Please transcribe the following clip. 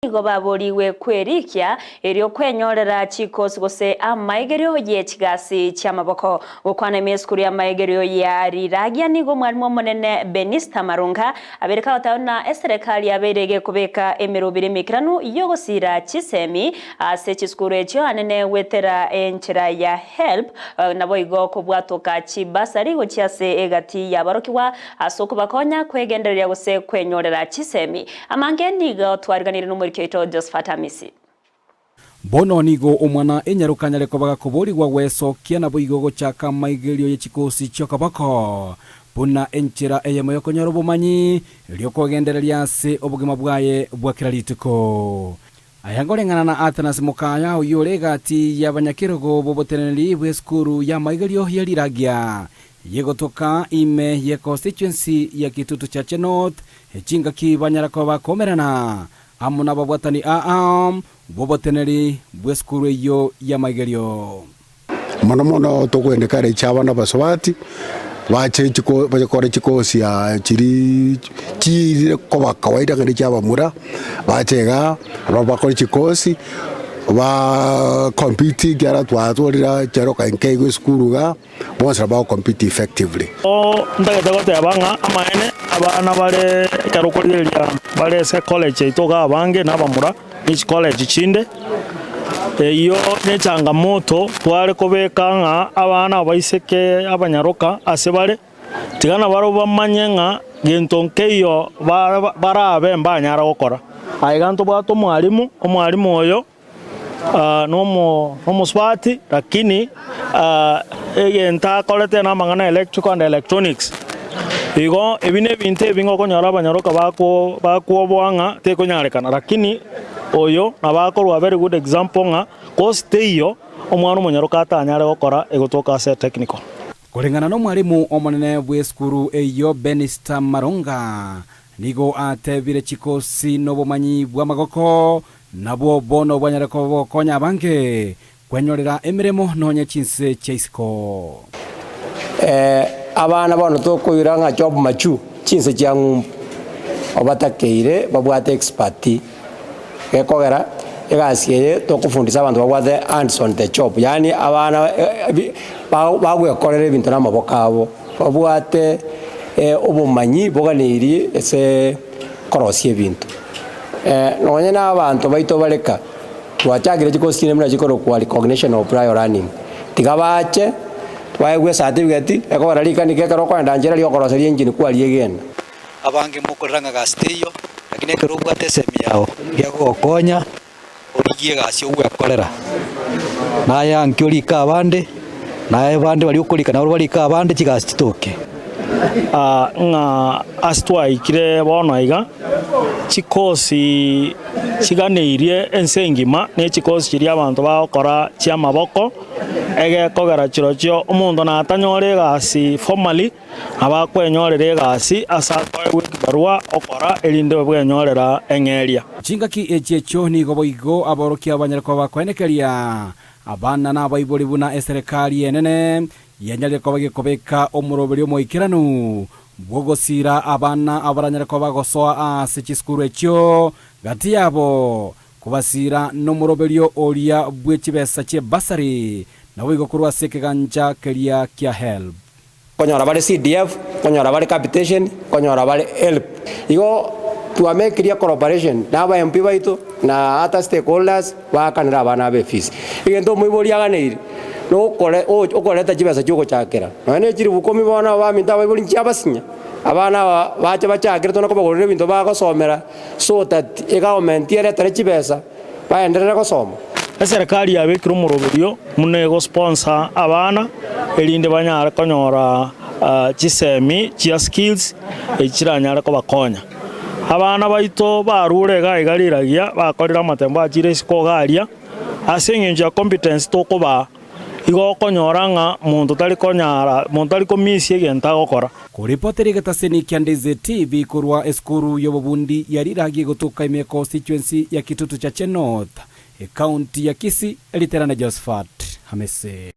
Nigo baborigwe kwerikia erio kwenyorera chikosi gose amaegerio ye chigasi chi'amaboko. Gokwana ime esukuru y'amaegerio ya Riragia nigo omwalimu omonene Benista Marunga abeire kagoteba buna eserekari yabeire gekobeka emerobiri emaikeranu y'ogosiira chisemi ase chisukuru echio anene goetera enchera ya HELB naboigo kobwatoka chibasari gochia ase egati y'aborokigwa ase okobakonya kwegendereria gose kwenyorera chisemi. Amange nigo twariganirie nomoriki oito Josephat Amisi. Bono nigo omwana enyaroka anyare koba gakoborigwa gwesokia naboigo gochaka amaigerio ye chikosi chi'okoboko, buna enchera eyemo y'okonyora obomanyi, erio kwegendereria ase obogima bwaye bwa kera rituko. Aya nkoreng'ana na Athanasi Mokaya, oyio ore egati y'abanyakerogo b'oboteneneri bw'esukuru y'amaigerio ye riragia yegotoka ime ye constituency ya Kitutu Chache North, chingaki banyara koba bakomerana amo nababwatani aa b'oboteneneri bw'esukuru eyio y'amaigerio. Mono mono togoencourage abana abasubati bache chiko bakore chikosi aa chiria chiire koba kawaida naende chia abamura, bache igaa nabo bakore chikosi, baaaa compete ekiagera twatwarire chiaroka nke igo esukuru igaa, bonsi nabo bago compete effectively. Ntagete goteba ng'a amaene abana bare ekero okorigereria bare ase ecollege yaito iga abange na abamura. Ne chicollege chinde, eyio nechangamoto tware kobeka ng'a abana abaiseke abanyaroka ase bare, tiga nabarabwo bamanye ng'a gento nkeiyo barabe mbanyara gokora. Aye iga ntobwate omwalimu, omwalimu oyo na omosubati lakini egento akorete namang'ana ya electrical and electronics. Igo ebi na ebinto ebi ngokonyora abanyaroka bakwoboa ng'a tekonyarekana, lakini oyo nabo akorwa very good example ng'a course teiyo omwana omonyaroka atanyare gokora egotoka ase etechnical. Koreng'ana nomwalimu omonene bw'esukuru eyio Benista Maronga, nigo atebire chikosi nobomanyi bw'amagoko Nabwo bono bwanyare koba bogokonya abange kwenyorera emeremo nonya chinse chia isiko. Abana bono tokoira ng'a job machu chinse chia ng'umbu, obatakeire babwate expert, gekogera egasi eye tokofundisa abanto babwate hands on the job yaani abana bagwekorera ebinto na amaboko abo, babwate obomanyi boganeirie ase korosia ebinto. Nonye na abanto baito bare ka, twachakire chikosi chinde buna chikorokwa recognition of prior learning, tiga bache baegwe ecertificate ekogera rikanika ekero okoenda nchera riokoroseria engine kwariegena. Abange mokorera ng'a gasi teiyo, lakini ekero obwate esemi yao gegogokonya origie egasi ogwekorera. Naye ankio orike abande, naye abande baria okorika nabo barike abande chigasi chitoke. Ng'a ase twaikire bono iga, chikosi chiganeirie ense engima, ne chikosi chiria abanto bagokora chi'amaboko, egekogera chirochio omonto natanyore egasi formally, nabo akwenyorera egasi ase akoegwa ekibarua okora erinde bwenyorera eng'eria. Chingaki echi echio nigo boigo aborokia banyare koba bakoenekeria abana na abaibori buna eserekari enene yanyarire koba gekobeka omoroberi omoikeranu bw'ogosiira abana abaranyare koba bagosoa ase chisukuru echio gati yabo kobasiira nomoroberio oria bwe chibesa chi'ebasari naboigo korwa ase ekegancha keria kia HELB. Nkonyora bare CDF, nkonyora bare capitation, nkonyora bare HELB. Igo twamekirie cooperation na aba MP baito na other stakeholders baakanere abana aba efees. Egento omoibori aganeire nokore okoreta chibesa chiogochakera. Nonya ne chilifu ikomi bono abaminto abaibori nchiabasinya, abana aba bache bachakere tone kobagorera ebinto bagosomera so that egovernment eretere chibesa baenderere gosoma. Eserekari yabekire omoroberio buna egosponsor abana erinde banyare konyora chisemi chia skills echi chiranyare kobakonya. Abana baito barure iga iga riragia bakorire amatembo achire isiko iga aria, ase eng'encho ya competence tokobaa, igo okonyora ng'a monto tari konyara monto tari komisia egento agokora. Koripotera egetaseni kia Ndeze TV korwa esukuru y'obobundi ya Riragi egotoka ime constituency ya Kitutu Chache North, Ekaunti ya Kisii, Riterane Josephat Hamisi.